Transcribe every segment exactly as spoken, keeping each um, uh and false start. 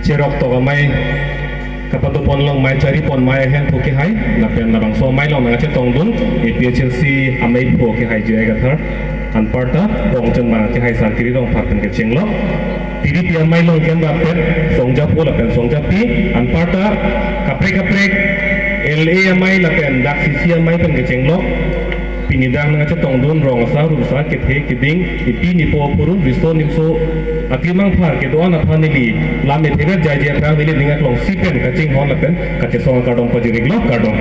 Cherok tok amei kapado pon long, mei chari pon amei ahem phu kehai, lapen labangso amei along nangchetongdun A P H L C amei phu kehai J I Kathar anparta Rongcheng bang kehai Sarkiri Rongphar pen kechenglo. Tiripi amei along ken rapet Songjapo lapen Songjapi anparta kaprek kaprek L A amei lapen dak C C amei pen kechenglo. Pini dak nangchetongdun rong asar, rup asar, kethe keding, epi nipo aphurum, riso nimso akimang phar kedo-an aphan neli lam ethe vet jaije aphrang neli ning aklongsi pen kachinghon lapen kachesong akardom pajir-iklo, kardom.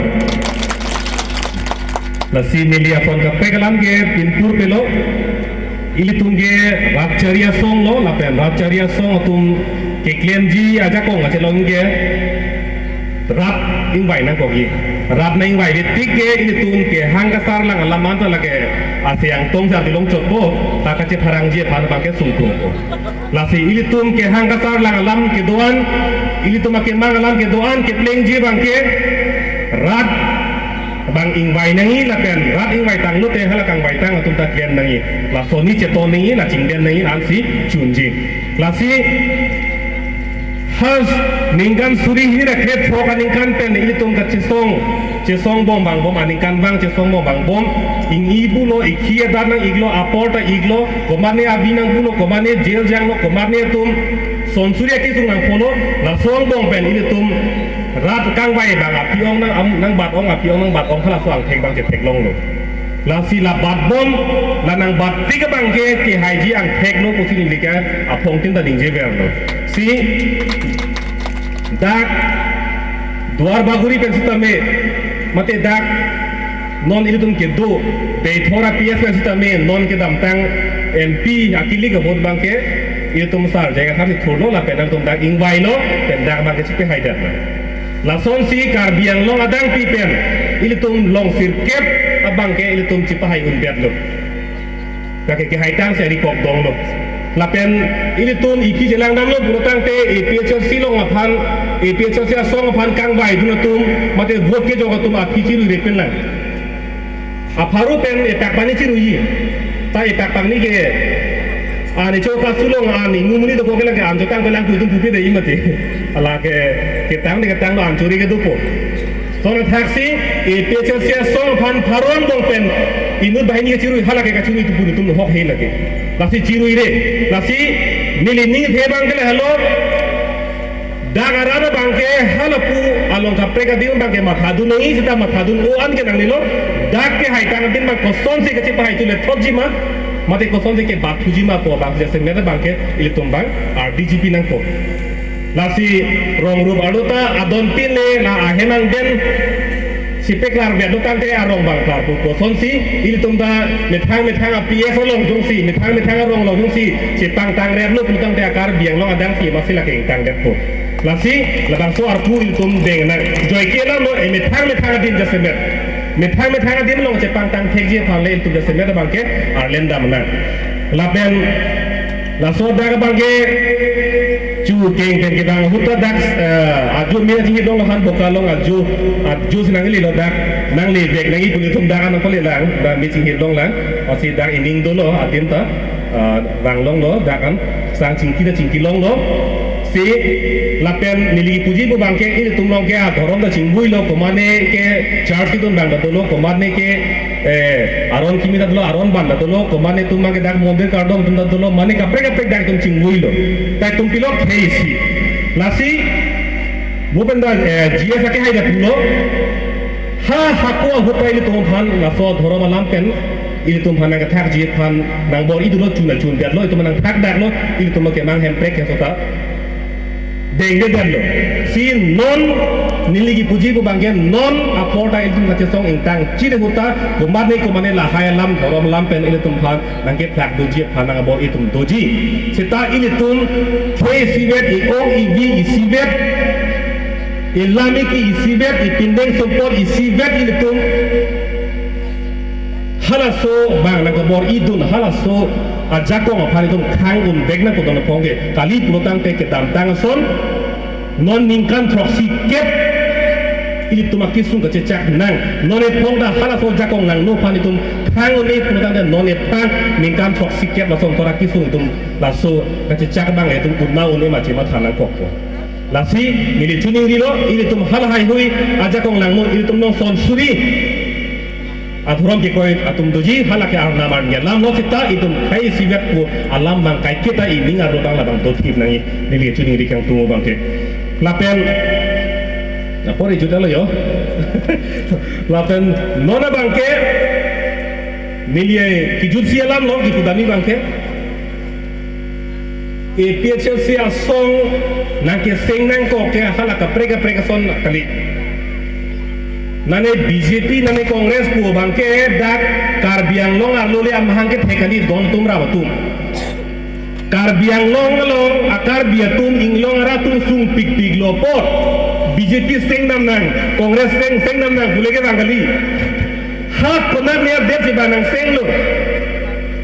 Lasi neli ason kaprek alam ke pinpur pelo. Ilitum ke rat chari asong lo, lapen rat chari asong atum keklemji ajakong kachelong ke rat ingvai nangkokji. Rat nang ingvaive tik ke ilitum kehang kasarlang alam anta lake asi angtong jar dilong chotpo, ta kachepharangji aphan abang ke sungkrungpo. Lasi ilitum kehang kasarlang alam kedo-an, ilitum akemang alam kedo-an keplengji abang ke rat abang ingvai nangji lapen rat ingvai tanglote hala kangvai tang atum ta klem nangji. Laso ni cheton nangji, la chingden nangji, ansi chunji. Lasi ha ningkan suri hini ra kre-throk aningkan pen ilitum kachesong, chesong bom bang bom, aningkan bang chesong bom bang bom, ingni pulo, ikhi adat nang-iklo, apor ta iklo, komatne avi nang pulo, komatne jail janglo, komatne atum sonsuri akesung nang polo, laso angbong pen ilitum rat kangvai bang api ong nang am, nang bat ong, api ong nang bat ong, halaso angthek bang chetheklonglo. Lasi la bat bom, la nang bat tik abang ke kehaiji angtheklo pusi neli ke aphongtin ta ningjeverlo. Si dak Duar Bagori pen sitame, mate dak non ilitum kedo Deithor a P S pen sitame, non kedamtang M P akilik ahut abang ke ilitum sar jaga kami thurlo lapen nangtum dak ingvailo, pen dak abang ke chipehai detlo. Lasonsi Karbi Anglong adangpi pen ilitum long sirkep abang ke ilitum chipahai unbetlo. Kake kehai tangsi ari kok donglo. Lapen ilitum ikhi chelang damlo pulo tangte A P H L C along aphan, A P H L C asong aphan kangvaidun atum, mate vote kejok atum aphi chiruire pen lang. Apharu pen epak pani chiruiji. Ta epak pani ke, ani cho kasulong ani ngumuni dokok ke lake anchotang pelang tuitum pupi de imate. Alake ketang de ketang lo anchori ke dopo. Son athaksi A P H L C asong aphan pharong dong pen inut banghini kachirui, halake kachirui tu puni tum hok he lake. Lasi chiruire. Lasi neli ningthe abang ke lahelo. Dak arat abang ke halapu along kaprek adim abang ke mathadun nangji, seta mathadun o-an ke nangnelo. Dak kehai tang adim abang kosonsi kachipahai tu le thotji ma, mate kosonsi kebat thuji ma pu abang jasemet abang ke ilitum abang ardi G P nangpo. Lasi rong rup arlo ta adon tin le la ahem angden sipeklar vet lo tangte arong bang klar pu kosonsi ilitum ta methang methang a P S along jongsi, methang methang arong along jongsi chepangtang rep lo pu tangte a Karbi Anglong adangpi masi lake ingtang detpo. Lasi labangso arpu ilitum deng nang. Joike alam lo, e methang methang adim jasemet, methang methang adim along chepangtang thekji aphan le ilitum jasemet abang ke arlem dam nang. Lapen laso dak abang ke chu keng pen kedang ahut ta dak, eh, ajo me chinghit long han Boka along ajo, ajo si nanglelo dak, nangle vek nangji pu ilitum dak anang pale lang, dak me chinghit long lang, asi dak ining dolo adim ta, eh, vang longlo dak an, sang chingki ta chingki longlo. Si lapen neli puji pu abang ke ilitum along ke adhorom ta chingvuilo, komatne ke church kedun abang ta dolo, komatne ke eh, aron kimi ta dolo, aron ban ta dolo, komatne atum abang ke dak mondir kardom atum ta dolo, mane kaprek kaprek dak atum chingvuilo. Ta itum pilo khei isi. Lasi, mo pen dak, eh, G S akehai dak pulo. Ha, hako ahut ta ilitum aphan, laso dhorom alam pen, ilitum aphan nangkethakji aphan, nangbor-i dolo, chun ta chun detlo, itum nangthak detlo, ilitum kemang hemprek ke sota dengde detlo. Si non neli kipuji pu abang ke non apor ta ilitum kachesong ingtang chide ahut ta komatne komatne lahai alam dhorom alam pen ilitum aphan nangkephlak doji aphan nangbor-i atum doji. Seta ilitum khei isivet, i-ok ivi isivet, ilam iki isivet, ipindeng sumpot isivet ilitum halaso abang nangkebor-idun, halaso ajakong aphan itum khang unbek nangkok don apong ke. Kali pulo tangte kedamtang ason, non ningkan throksi kep ilitum akesung kachechak nang. Non ephong ta halaso ajakong nangno aphan itum khang un-e pulo tangte non ephang ningkan throksi kep lason tora kesung itum laso kachechak abang itum unma un-e ma chematha nangkokpo. Lasi neli choningrilo, ilitum halahai hui ajakong langno, ilitum nong son suri adhorom kekoi atum doji, halake arnam arni alam lo seta itum khei sivet pu alam abang kaiketa ining arlo abang labang dothip nangji, neli choningri kangtung abangke. Lapen, na pori juda lo yo. Lapen non abangke neli kijutsi alam lo, kipudani abangke. A P H L C asong nangkeseng nangkok ke hala kaprek kaprek ason kali. Nane B J P, nane Congress pu abangke dak Karbi Anglong arlo le amahang kethek kali, don atum rap atum. Karbi Anglong along a-Karbi atum inglong ara atum sungpikpiklo apot B J P seng damnang, Congress seng, seng damnang pule ke bang kali. Ha konat ne update si bang nangsenglo.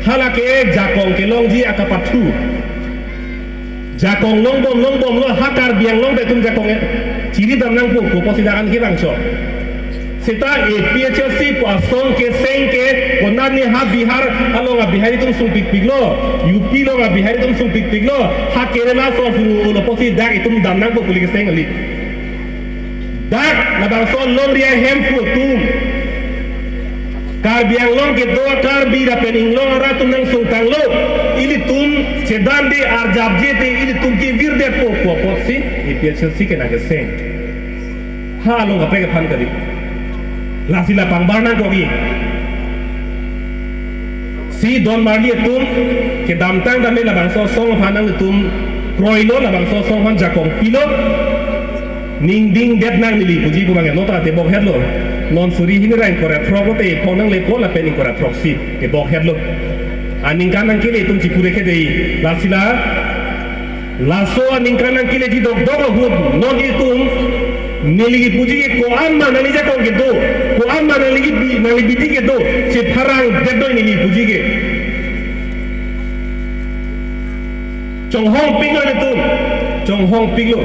Halake jakong kelongji akapathu. Jakong longbom longbomlo, ha Karbi Anglong pen itum jakong e chiri damnang pu pu apotsi dak an kevangchot. Seta A P H L C pu asong keseng ke konat ne ha Bihar along a-Bihari atum sungpikpiklo, U P along a-Bihari atum sungpikpiklo, ha Kerala asor sung-olo apotsi dak itum damnang pu pule keseng kali. Dak labangso alongri ahem pu atum, Karbi Anglong kedo a-Karbi lapen inglong ara atum nangsungtanglo, ilitum chedande arjapje te ilitum kevirdetpo pu apotsi A P H L C ke nangkeseng. Ha along kaprek aphan kali. Lasi la pangbar nangkokji. Si don marli atum kedamtang tame labangso asong aphan nanglitum kroilo, labangso asong aphan jakong pilo. Ningdingdet nang neli puji pu abang, non ta tebok hetlo. Non suri hini ra ingkoi ra throk lote epho nanglepo lapen ingkoi ra throksi tebok hetlo. Aningkan nangkele atum chipure ke dei. Lasi la laso aningkan nangkeleji dokdok ahut non itum neli kipuji ke ko-an ma nangli jakong kedo, ko-an ma nangli kibi, nangli bidi kedo, chepharang detdoi neli puji ke. Chonghongpiklo ilitum, chonghongpiklo.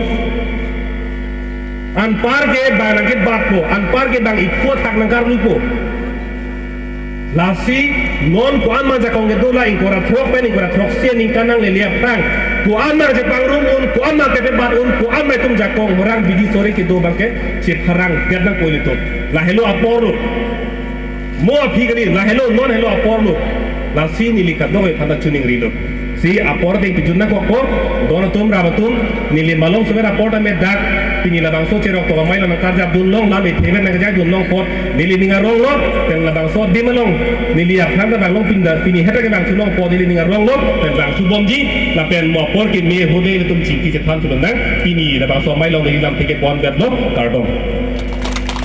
Anpar ke bang nangkebatpo, anpar ke bang ikho athak nangkarlupo. Lasi non ko-an ma jakong kedo la ingkoi ra throk pen ingkoi ra throksi aningkan nanglele aphrang, ko-an ma chepangrum un, ko-an ma kepebat un, ko-an ma itum jakong horang bidi sore kedo abangke chepharang det nangpo ilitum. Lahelo aporlo. Mo aphi kali, lahelo, non helo aporlo. Lasi neli kadokave aphan ta choningrilo. Si apor ding pijun nangkokpo, don atum rap atum, neli malom sober apor tame dak, pini labangso cherok tok amei lo nangkarjapdun long, lam ethe vet nangkejadun long apot, neli ning aronglo, pen labangso adim along, neli aphan ta bang long pinda, pini heta kevangthu long apot, neli ning aronglo, pen vangthu bomji, lapen mo apor keme ahut le ilitum chingki chethan thu lonang, pini labangso amei along neli lamthe kepon vetlo, kardom.